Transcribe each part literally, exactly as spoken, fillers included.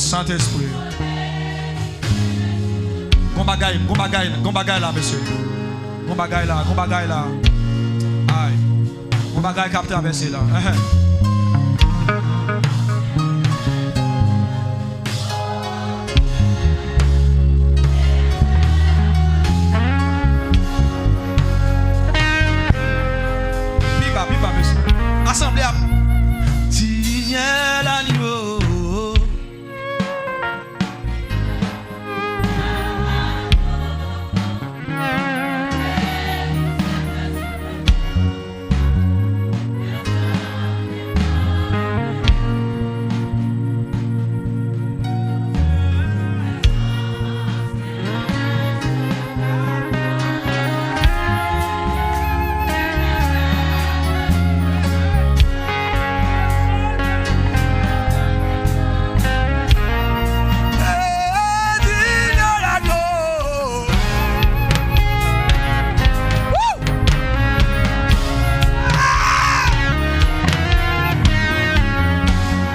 Sentespri. Gon bagay, gon bagay, gon bagay la, mesye. Gon bagay la, gon bagay la. Ay. Gon bagay k ap travèse la. Ehe. Pi ba, pi ba, mesye. Asanble a. Tinyèl anyo.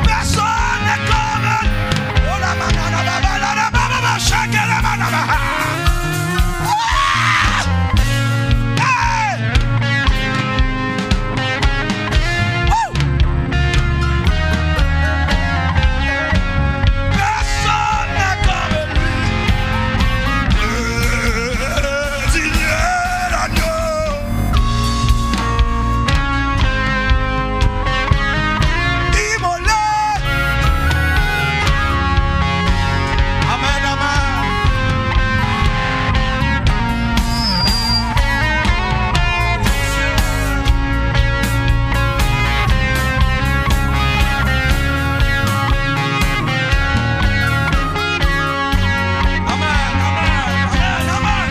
Pèsonn ne kòmann. Oh la manana baba la la baba ba shakele manana. Hey! Woo! Pèsonn ne kòmann li. Dinyèl anyo. Imole. Amèn, amèn. Amèn, amèn, amèn, amèn.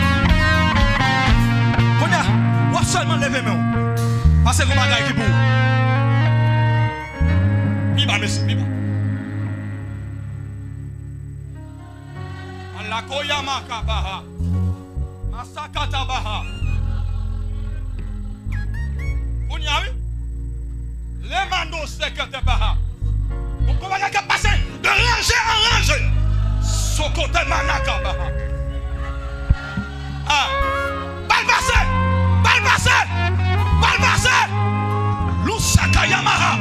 Kounye a, w ap sèlman leve men w. Paske gon bagay ki pou ou. Pi ba, mesye, pi ba. Alakoya makabaha. Masakatabaha. Kounye a, wi. Lemando sekete baha. Bon, gon bagay k ap pase. Ranje, ranje. Sokote manakabaha. Ah. Bal pase! Bal pase! Bal pase! Lusaka Yamaha!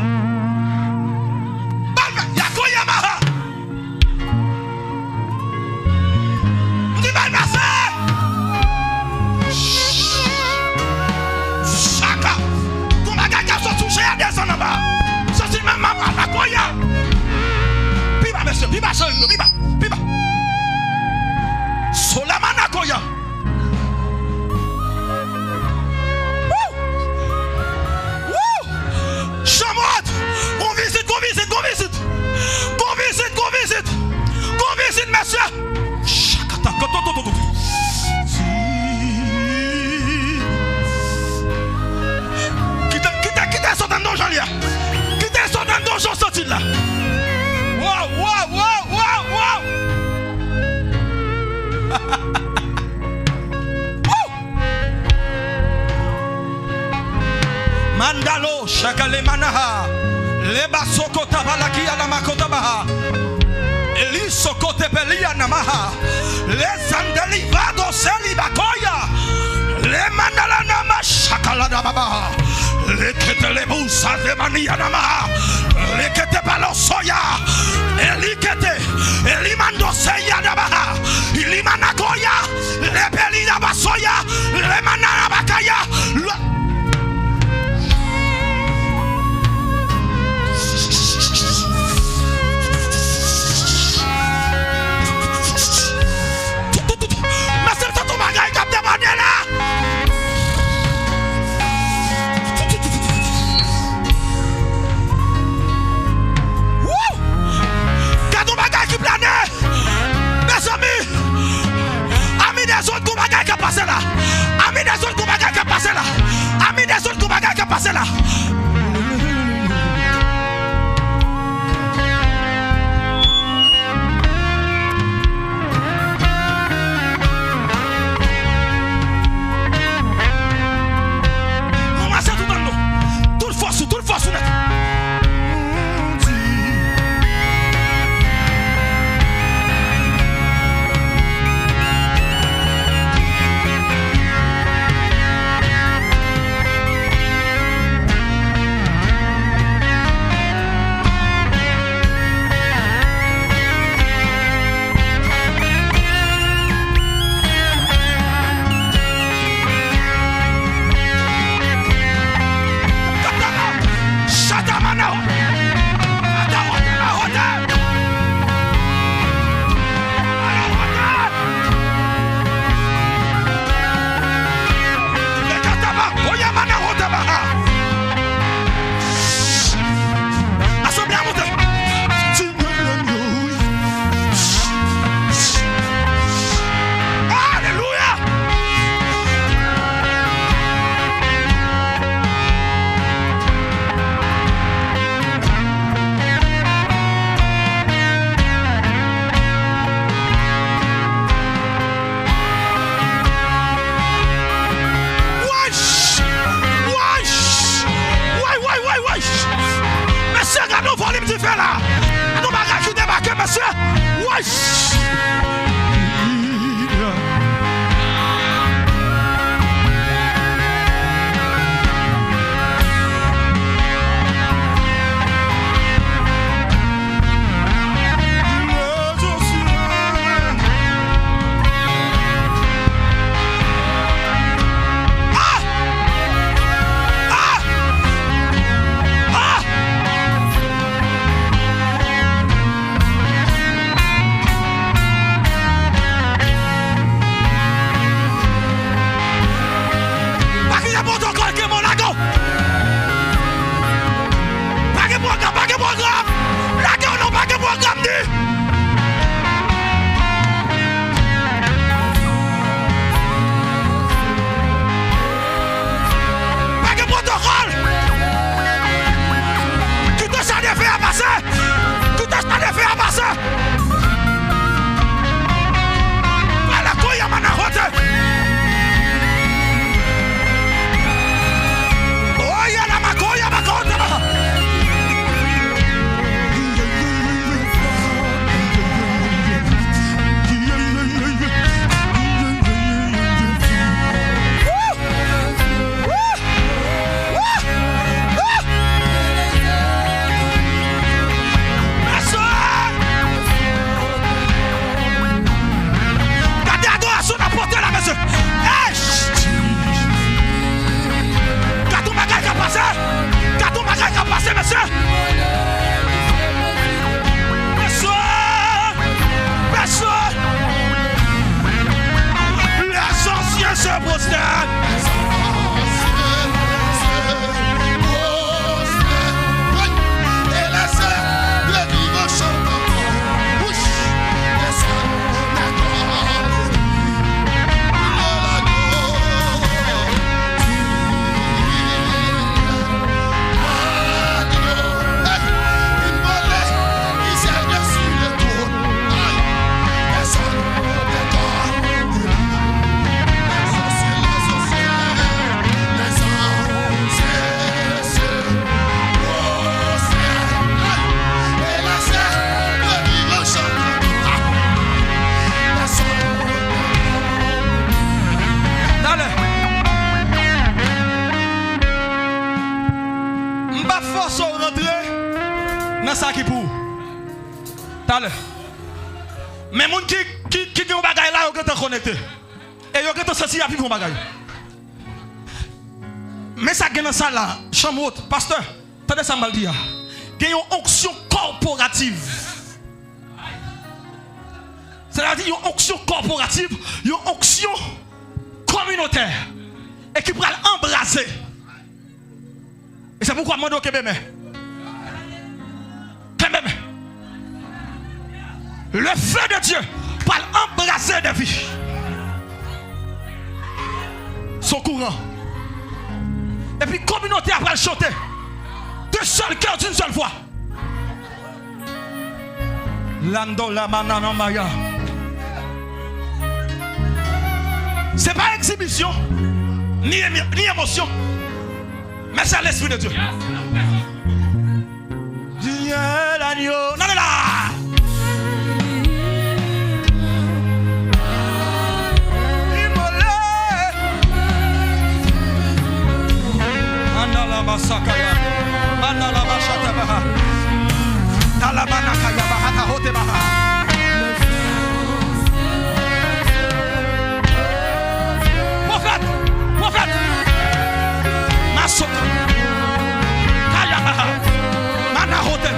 Bal pa-, Yako Yamaha! M di bal pase! Saka! Gon bagay k ap soti w chè a desann anba! Soti nan manman Lakoya! Pi ba, mesye, pi ba, cheri m yo, pi ba, pi ba! Solamanakoya! Woo! Woo! Janmwòt! Gon vizit, gon vizit, gon vizit! Gon vizit, gon vizit! Gon vizit, mesye! Chakata, kototototo! Kite, kite, kite sot anndan jan li a! Kite sot anndan jan soti la! Wow, wow, wow, wow, wow! Woo! Mandalo, shakale manaha, leba sokota balakia na makota baha, eli sokote pelia namaha, le zandeli vado seli bakoya, le mandala nama shakala da babaha, le kete lebu sazemania namaha, le kete palo soya, eli kete, eli mando seya da baha, ili manakoya, Lepeli la basoya, lemana la bakaya, le- Mesye, tout yon bagay k ap debòde la. Dife la. Gen yon bagay ki debake, mesye. Woy! Ah! Ah! Ah! Pa gen pwotokòl, ke mwen lage w. Pa gen pwogram, pa gen pwogram. Lage w non, pa gen pwogram ni. Pa gen pwotokòl. Kite sa defen an pase. Kite sa defen an pase. Pale koya mana hote. Oya la makoya makote ba. Mesye! Gade adorasyon n ap pote la, mesye! Hey! Gade yon bagay k ap pase! Gade yon bagay k ap pase, mesye! Mesye! Mesye! Les anciens se prosternent. Talè. M p ap fòse w rantre nan sa ki pou ou. Talè. Men moun ki, ki, ki gen yon bagay la, yo gentan konekte. E yo gentan santi y ap viv yon bagay. Men sa k gen nan sal la, chanm wot, pastè, tande sa m pral di a. Gen yon onksyon kòporativ. Sètadi yon onksyon kòporativ, yon onksyon kominotè. E ki pral anbraze. E se poukwa m mande w kenbe men. Kenbe men. Le feu de Dieu pral anbraze de vi. Son kouran. Epi kominote a pral chante. De sèl kè, d'une seule voix. Lando la manana maya. Se pa egzibisyon, ni emi-, ni emosyon, men se Lespri de Dye. Dye lanyo. N ale la. Imole. Andala masakaya. Andala mashatabaha. Dalamanakaya bahata hotebaha. Pwofèt! Pwofèt! Masok! Kayaba! Manahote!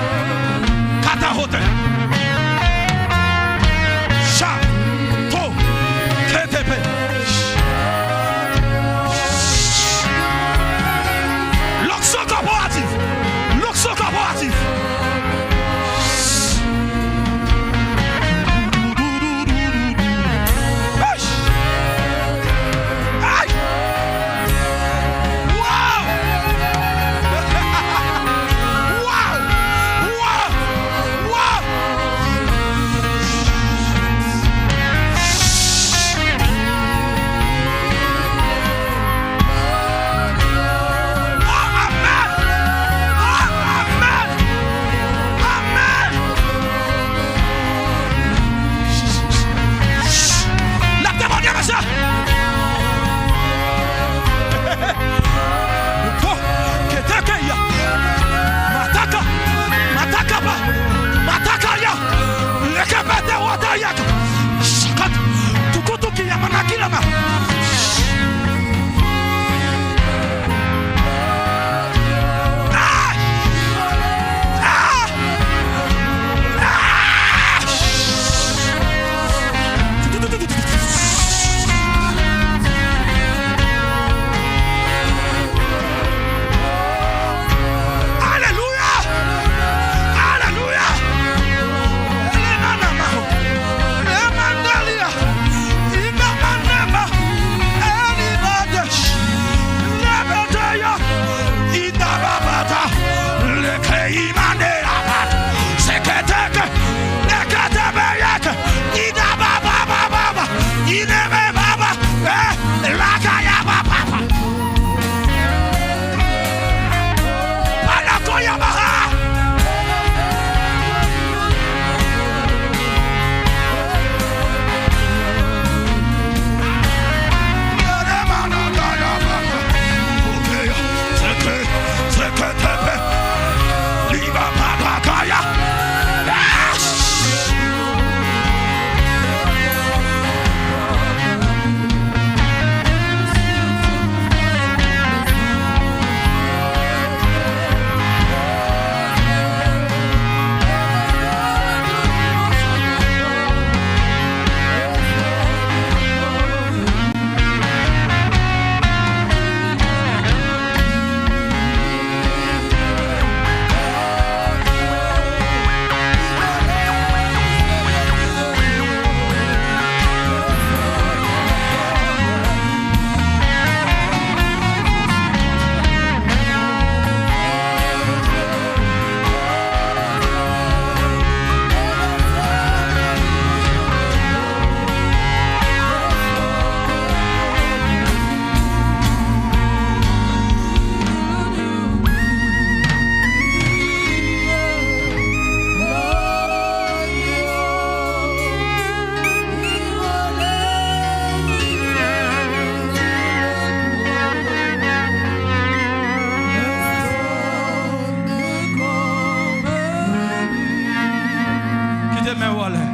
Anlè.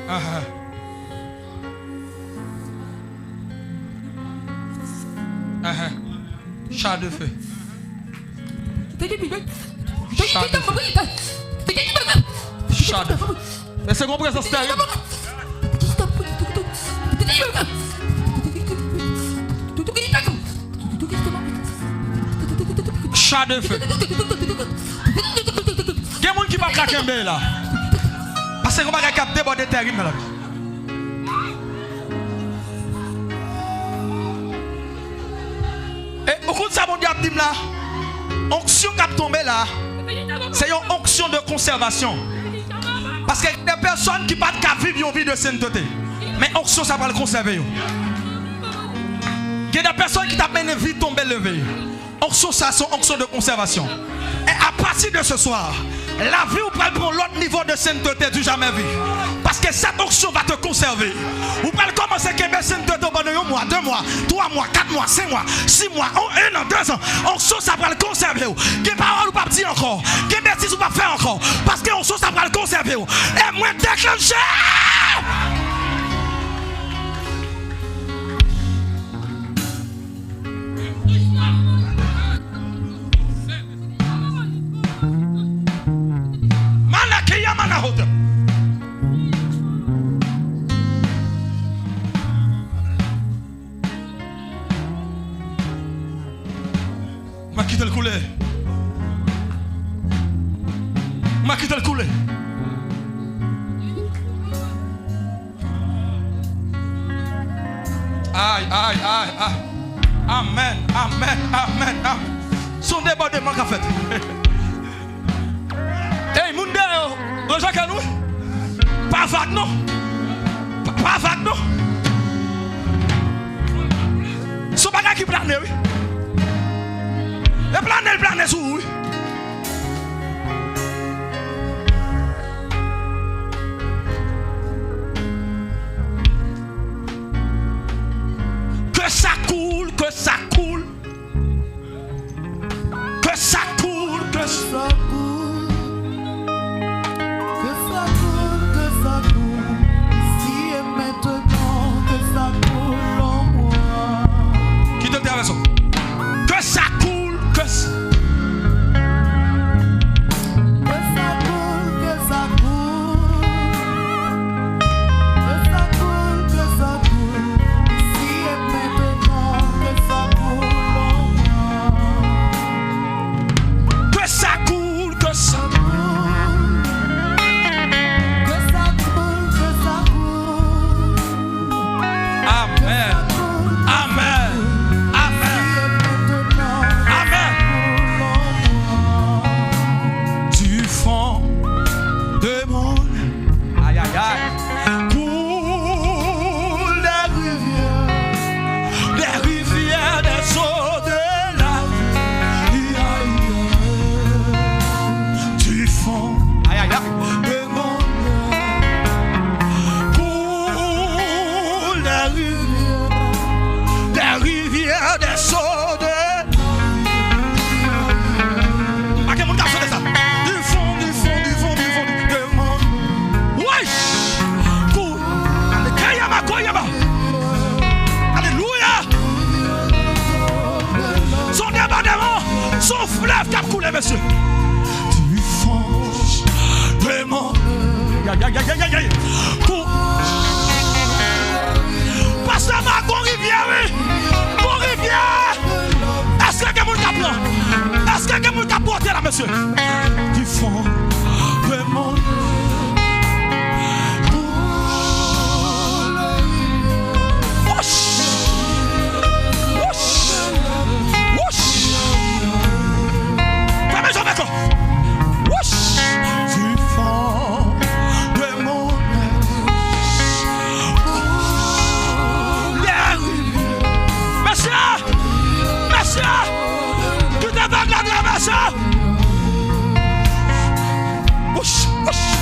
Ahan. Ahan. Cha de fe. Cha de fe. Cha de fe. Men se gon prezans terib. Cha de fe. Gen moun ki pa ka kenbe la. Paske gon bagay k ap debòde terib nan lavi. E ou konn sa Bondye ap di m la? Onksyon k ap tonbe la, se yon onksyon de konsèvasyon. Paske gen de pèsòn ki pa t ka viv yon vi de senteté. Men onksyon sa pral konsève yo. Gen de pèsòn ki t ap mennen vi tonbe leve. Onksyon sa se yon onksyon de konsèvasyon. E apati de se swa, lavi w pral pran yon lòt nivo de senteté du jamais vu. Paske cette onction va te conserver. Ou pral kòmanse kenbe senteté w pandan yon mwa, de mwa, twa mwa, kat mwa, senk mwa, sis mwa, on, en an, de zan. Onksyon sa pral konsève w. Gen pawòl ou p ap di ankò. Gen betiz ou p ap fè ankò. Paske onksyon sa pral konsève w. E mwen deklanche! Malakiya manahota. M a kite l koule. M a kite l koule. Ay, ay, ay, ay. Amèn, amèn, amèn, amèn. Se yon debòdeman k ap fèt. Ey, moun dèyè yo, yo jake nou. Pa vag non. Pa, pa vag non. Se yon bagay ki plane, wi. E plane, l plane sou ou, wi. Que ça coule, que ça coule. Que ça coule, que ça coule. Que ça coule, que ça coule. Ici et maintenant, que ça coule en moi. Kite l travèse. Que ça coule, que ça. Que ça coule, que ça coule. Que ça coule, que ça coule. Ici et maintenant, que ça coule en moi. Que ça coule, que ça coule. Que ça coule, que ça coule. Amèn. Amèn. Amèn. Amèn. Du fond de mon âme. Ay, ay, ay. Coule des rivières, des rivières, des eaux de la vie. Du fond, ay, ay, ay, de mon âme. Coule des rivières, des rivières, des eaux de Pa gen moun k ap chante sa. Du fond, du fond, du fond, du fond, du fond. Wesh! Kou. Kayama, koyama. Alelouya! Se yon debòdeman. Se yon flèv k ap koule, mesye. Du fond de mon Ya, ya, ya, ya, ya, ya. Pou... Pastè Marc, gon rivyè, wi. Gon rivyè. Èske gen moun k ap pran? Èske gen moun k ap pote la, mesye? Du fond de mon... Wouch! Wouch! Wouch! Fèmen zòrèy ou. Wouch! Du fond de mon âme. Mesye! Mesye! Kite vag la travèse! Wouch! Wouch!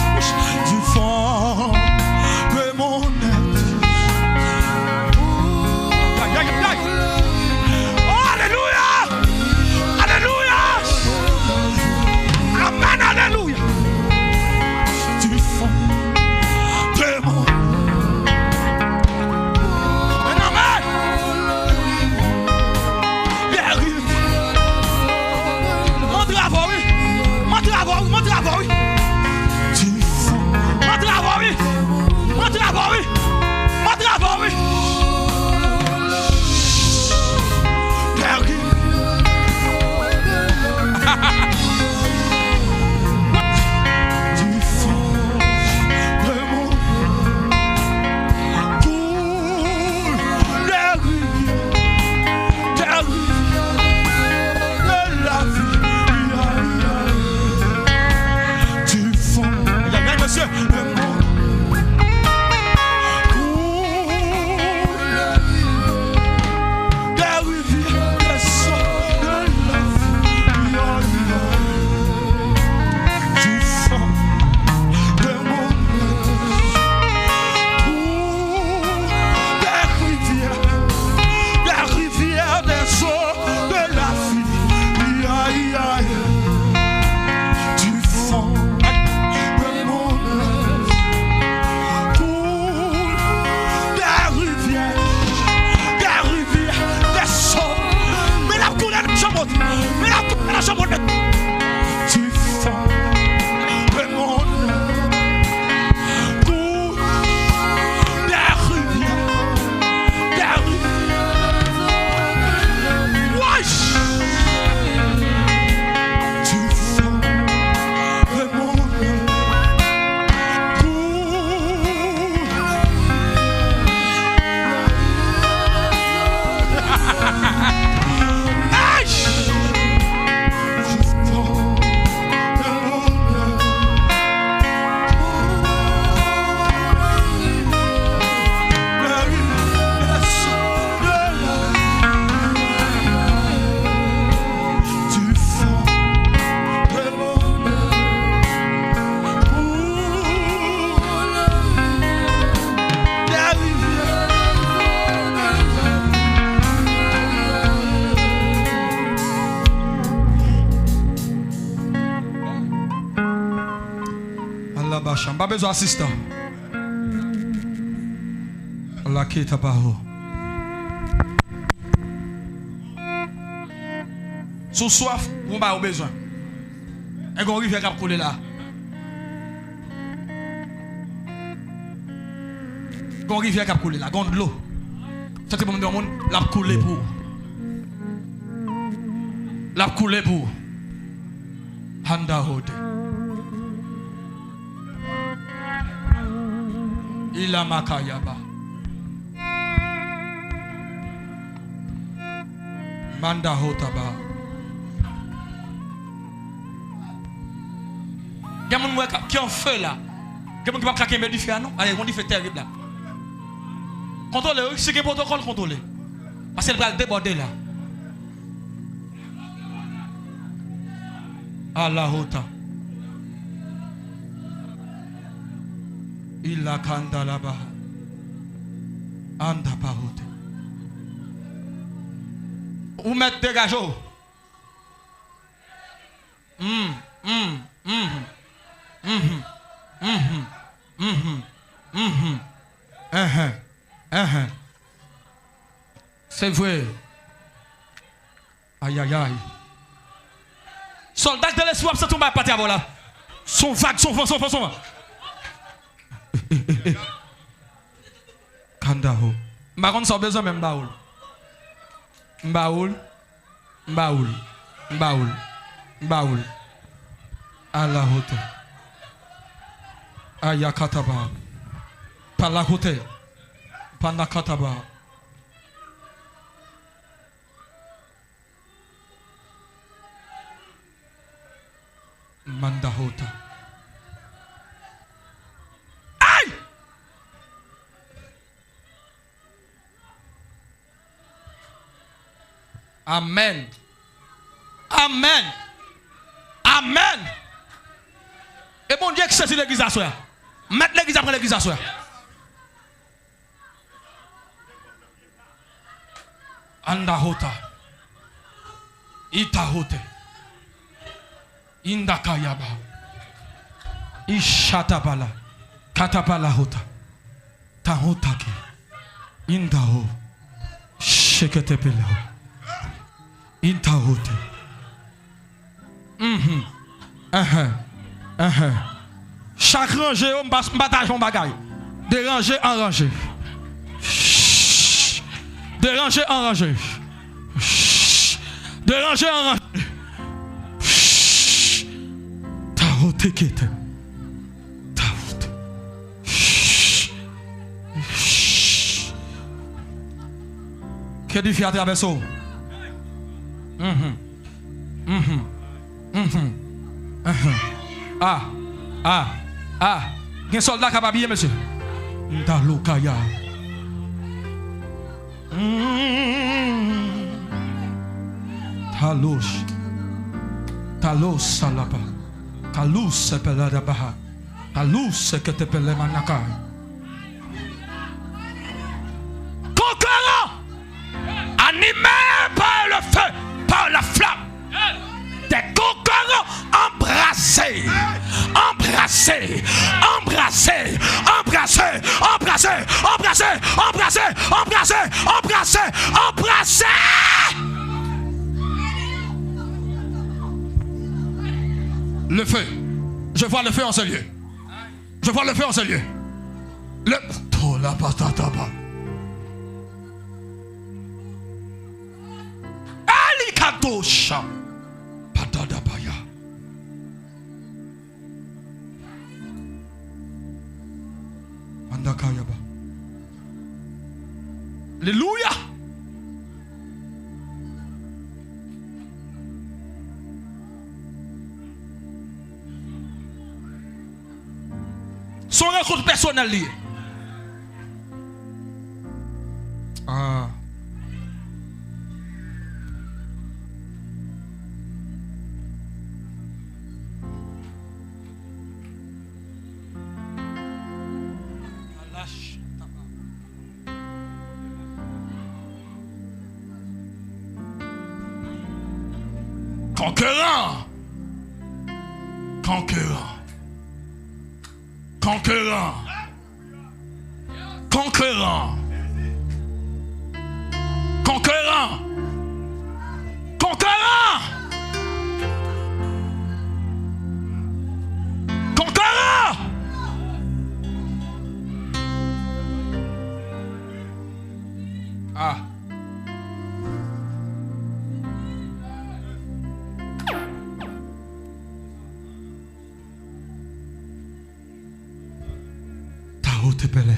Pa bezwen asistan. Lakita baho. Si w swaf, ou ba ou bezwen. E gon rivyè k ap koule la. Gon rivyè k ap koule la. Gon dlo. Santi bon yon moun, l ap koule pou ou. L ap koule pou ou. Handa hote. Ila makayaba. Manda hotaba. Gen moun mwen ki an fe la. Gen moun ki p ap ka kenbe dife a non. Aye, yon dife terib la. Kontwole wi, si gen pwotokòl, kontwole. Paske l pral debòde la. Alahota. Ilakandalaba. Andapahote. Ou mèt degaje w. Mm, mm, mhm. Mhm. Mhm. Mhm. Mhm. Mhm. Enhen. Enhen. Se vre. Ayayay. Sòlda k de lespri w ap santi yon bagay pati avè w la. Son vag, son van, son van, son van. Kandaho. M pa konn sa w bezwen, men m ba ou l. M ba ou l. M ba ou l. M ba ou l. M ba ou l. Ala hote. Aya kataba. Pala hote. Pana kataba. Manda hota. Ay! Amèn. Amèn. Amèn. E Bondye ki sezi legliz aswè a. Mèt legliz la pran legliz aswè a. Andahota. Itahote. Indakayaba. Ishatabala. Katabala hota. Tahotake. Indaho. Sheketepeleho. Indahote. Mhm. Ahan. Ahan. Chak ranje yo, m pa, m pa ta jwenn bagay. Deranje, aranje. Deranje, aranje. Deranje, aranje. Tahote kete. Tahote. Ke dife a travèse w. Mhm. Mhm. Mhm. Mhm. Ah. Ah. Ah. Gen sòlda k ap abiye, mesye. Ntalokaya. Mm. Talosh. Talos salapa. Kalus sepelada baha. Kalus seketepele manaka. Conquérant, animé par le feu, par la flamme, des conquérants embrassés, embrassés, embrassés, embrassés, embrassés. Le feu. Je vois le feu en ce lieu. Je vois le feu en ce lieu. Le Tola patataba. Alikatosha. Patadabaya. Andakayaba. Alelouya. Se yon rankont pèsonèl li ye. Ah. Conquérant. Conquérant. Konkèran. Konkèran. Konkèran. Konkèran. Konkèran. Ah. Taote pele.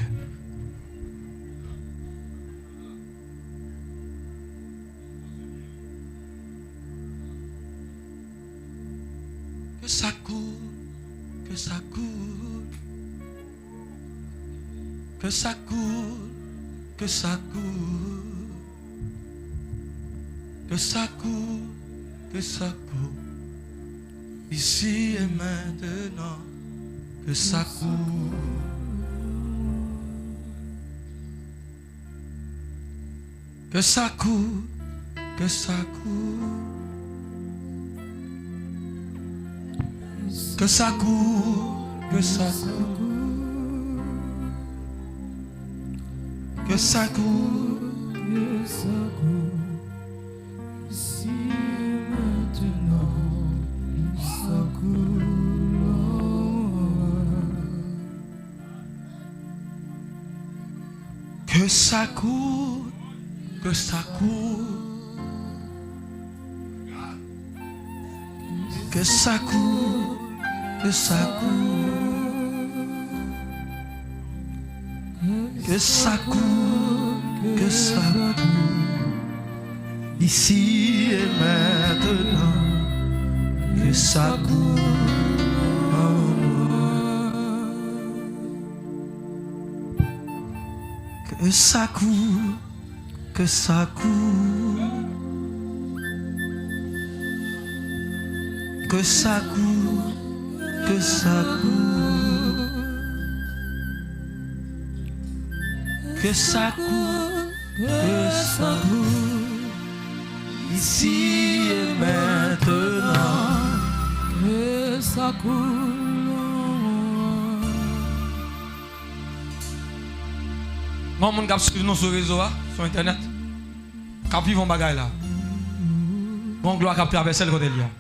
Que ça coule, que ça coule. Que ça coule, que ça coule. Que ça coule, que ça coule. Ici et maintenant, que ça coule. Que ça coule, que ça coule. Que ça coule, que ça coule. Que ça coule, que ça coule. Ici et maintenant, que ça coule. Que ça coule, que ça coule. Que ça coule, que ça coule. Que ça coule, que ça coule. Ici et maintenant, que ça coule. Que ça coule, que ça coule. Que ça coule, que ça coule. Que ça coule, que ça coule. Ici et maintenant. Que ça coule. Gon moun k ap swiv nou sou rezo a, sou entènèt, k ap viv yon bagay la. Gon glwa k ap travèse l kote l ye a.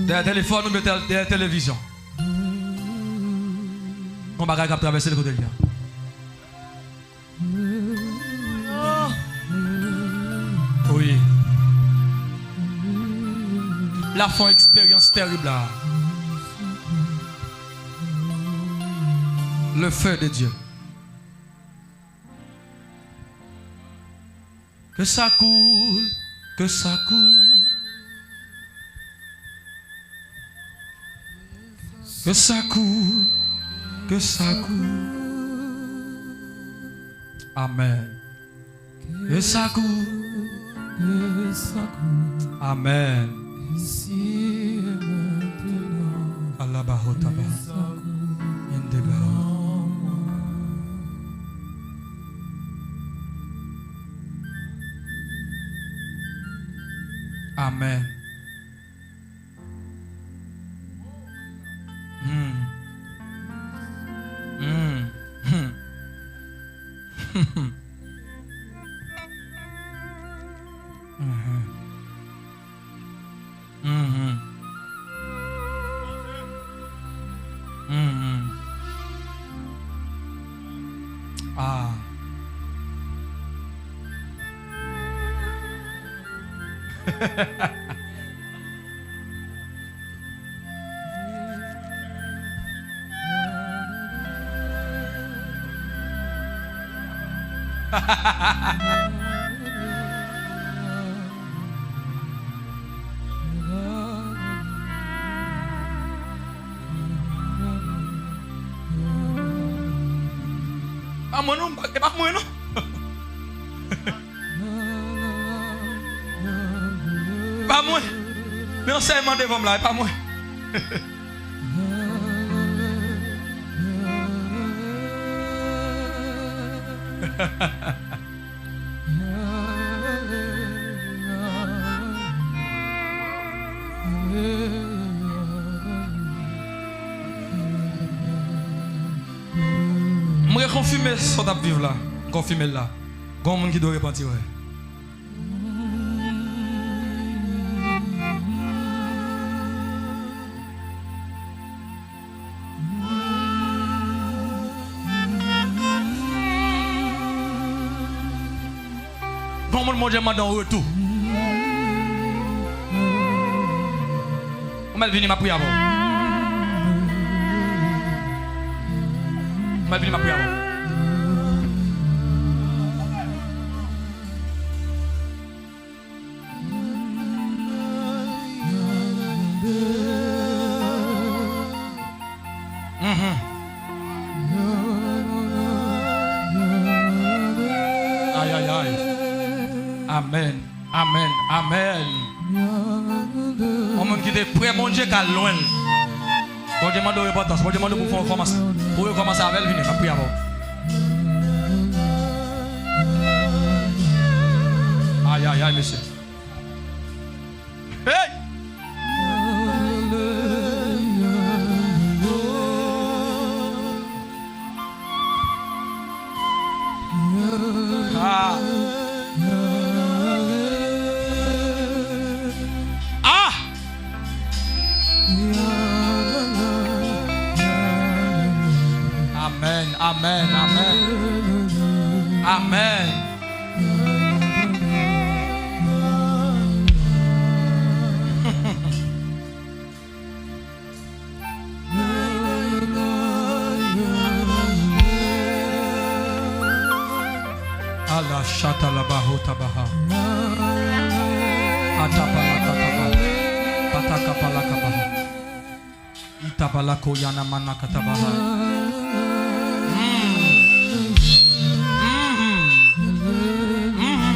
Dèyè telefòn oubyen dèyè televizyon. Gon bagay k ap travèse l kote l ye a. Wi. L ap fè yon eksperyans terib la. Le feu de Dieu. Que ça coule, que ça coule. Que ça coule, que ça coule. Amen. Que ça coule, que ça coule. Amen. Ici et maintenant. Alabahotaba. Que ça coule. Indeba. Amen. Hmm. Hmm. Hmm. Mhm. Mhm. Mhm. Ah. Pa mwen non, e pa mwen non. Pa mwen. Men yon sèlman devan m la, e pa mwen. Rekonfime sa w t ap viv la. Konfime l la. Gon moun ki dwe repanti, wi. Gon moun Bondye mande yon retou. Ou mèt vini, m ap priye avè w. Ou mèt vini, m ap priye avè w. Mhm. Ay, ay, ay. Amèn. Amèn. Amèn. Yon moun ki te pre Bondye ka lwen l. Bondye mande w repantans. Bondye mande w pou fè yon kòmans. Pou w rekòmanse avè l, vini, m ap priye avè w. Ay, ay, ay, mesye. Hey! Ah. Ah! Amèn, amèn, amèn. Amèn. Ala shata la bahota baha. Atapala kataba. Pataka palaka baha. Itapala koyana manaka tabaha. Mm. Mm. Mm.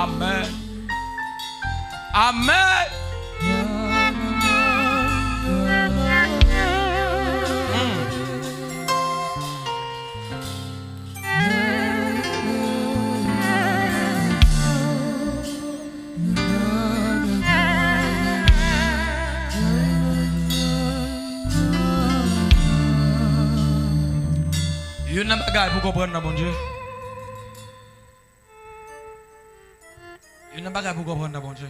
Amèn. Amèn. Mm. Youn nan bagay pou konprann nan Bondye. Youn nan bagay pou konprann nan Bondye.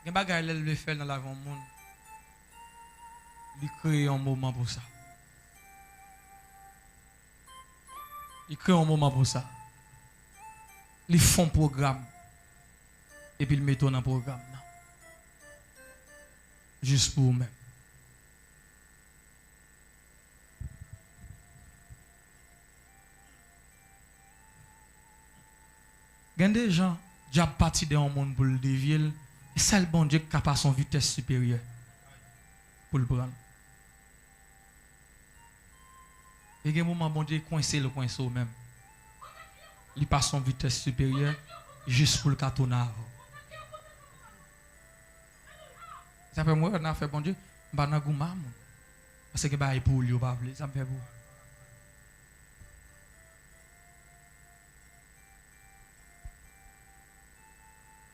Gen bagay lè l vle fè l nan lavi yon moun, li kreye yon moman pou sa. Li kreye yon moman pou sa. Li fè yon pwogram. Epi l mete w nan pwogram nan. Jis pou ou menm. Gen de jan, dyab pati dèyè yon moun pou l devye l, e sèl Bondye ki ka pase yon vitès siperyè pou l pran l. E gen moman Bondye kwense l, kwense w menm. Li pase yon vitès siperyè jis pou l ka tounen avè w. Sa fè m wè nan afè Bondye, m pa nan goumen a moun. Paske gen bagay pou ou li yo pa vle, sa m fè pou ou.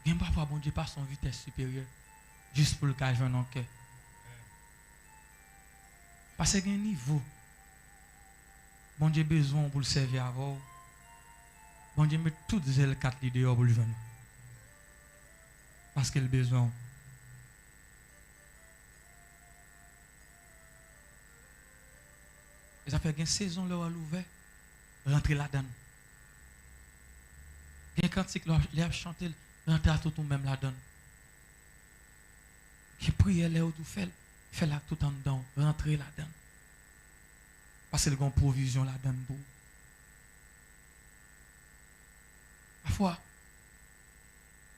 Gen pafwa Bondye pase yon vitès siperyè jis pou l ka jwenn yon kè. Paske gen nivo Bondye bezwen w pou l sèvi avè w. Bondye met tout zèl kat li deyò pou l jwenn ou. Paske l bezwen w. E sa fè gen sezon lè w al ouvè, rantre ladan l. Gen kantik lè w ap, lè y ap chante l, rantre ak tout ou menm ladan l. Gen priyè lè w tou fè l, fè l ak tout anndan w, rantre ladan l. Paske l gen yon pwovizyon ladan l pou ou. Pafwa,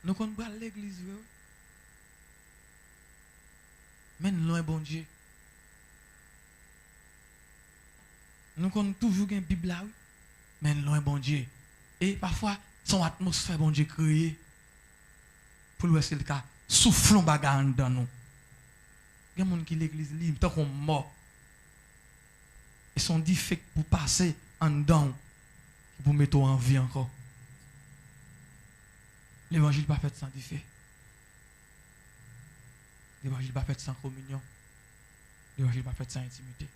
nou konn pral legliz vre, wi. Men n lwen Bondye. Nou konn toujou gen Bib la, wi. Men n lwen Bondye. E pafwa, se yon atmosfè Bondye kreye pou l wè si l ka soufle yon bagay anndan nou. Gen moun ki legliz li tankou yon mò. Se yon dife k pou pase anndan w, ki pou mete w an vi ankò. Levanjil pa fèt san dife. Levanjil pa fèt san kominyon. Levanjil pa fèt san entimite.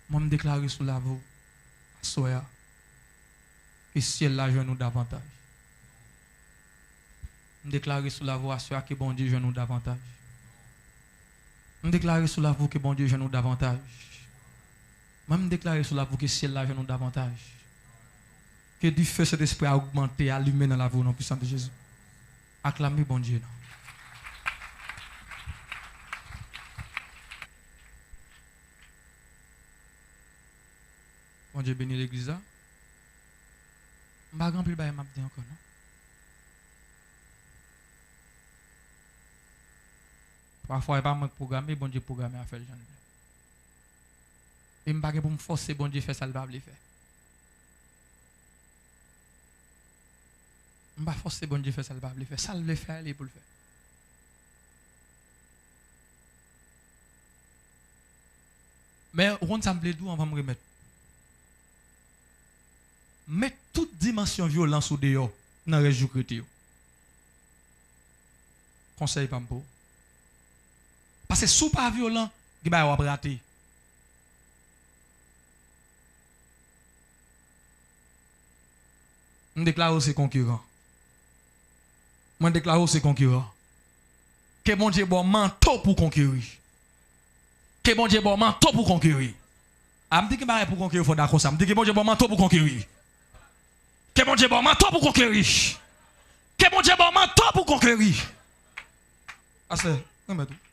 Mwen, m deklare sou lavi w aswè a, ke syèl la jwenn ou davantaj. M deklare sou lavi w aswè a ke Bondye jwenn ou davantaj. M deklare sou lavi w ke Bondye jwenn ou davantaj. Mwen, m deklare sou lavi w ke syèl la jwenn ou davantaj. Ke dife Sentespri a ogmante, alimen nan lavi w, nan pwisans de Jezi. Aklame Bondye non. Bondye beni legliz la. M pa gen anpil bagay m ap di ankò non. Pafwa e pa mwen k pwograme, Bondye pwograme afè l jan l vle. E m pa gen pou m fòse Bondye fè sa l pa vle fè. M pa fòse Bondye fè sa l pa vle fè. Sa l vle fè a, li pou l fè. Men, ou konn sa m vle di w anvan m remèt. Met tout dimansyon vyolans ou deyò nan rès jou k rete yo. Konsèy pa m pou ou. Paske si w pa vyolan, gen bagay w ap rate. M deklare w se konkeran. Mwen deklare w se konkeran. Ke Bondye ba w manto pou konkeri. Ke Bondye ba w manto pou konkeri. A, m di gen bagay pou konkeri, fò w dakò sa. M di ke Bondye ba w manto pou konkeri. Ke Bondye ba w manto pou konkeri. Ke Bondye ba w manto pou konkeri. Pastè, remèt ou.